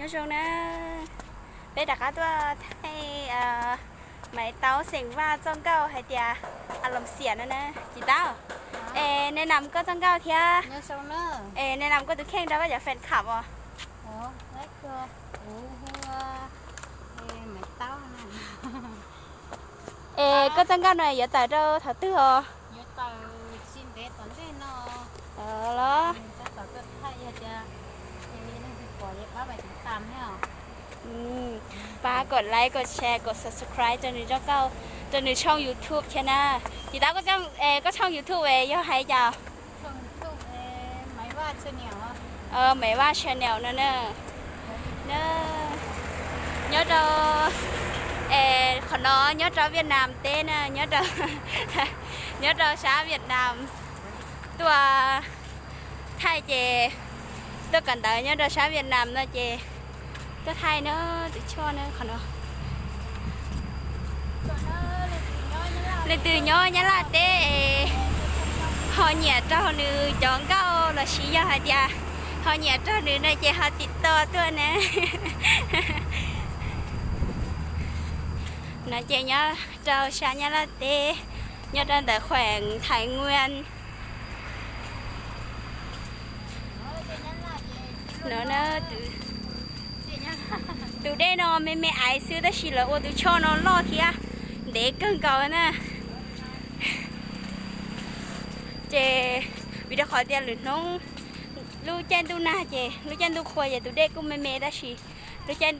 Nyob zoo na, peb rov qab tuaj thaij Maiv Taub xeem Vaj txoj nkauj hais tias A Loos Xiam no na. Txiv Taub, es nej nam koj txoj nkauj thiab, es nej nam koj tus kheej rau koj cov fan club os. Es koj txoj nkauj no yuav tawm rau thaum twg os? Los pab kom like, kom share, kom subscribe rau nws, rau nws tshooj YouTube thiab na. Txiv Taub, koj tshooj YouTube es yog hais cas? Maiv Vaj channel no na. Nyob rau, es qhov no nyob rau Viaj Nam teb na, nyob rau sab Viaj Nam. Tuaj thaij ces tuaj kawm ntawv nyob rau sab Viaj Nam no ces tuaj thaij na, tus choj na qhov no. Leej twg nyob Nyab Laj teb es ho nyiam raug nws cov nkauj lossis yog hais tias ho nyiam raug nws no ces ho tim to tuaj na. No ces nyob rau sab Nyab Laj teb, nyob rau ntawm khueem Thaiv Nguas no. Tus dej no me me aiv xwb tab sis lawv ua tus choj no loj thiab ntev kawg nkaus na. Ces vim rau qhov tias lwm hnub lub caij ntuj nag ces lub caij ntuj qhua ces tus dej kuj me me tab sis lub caij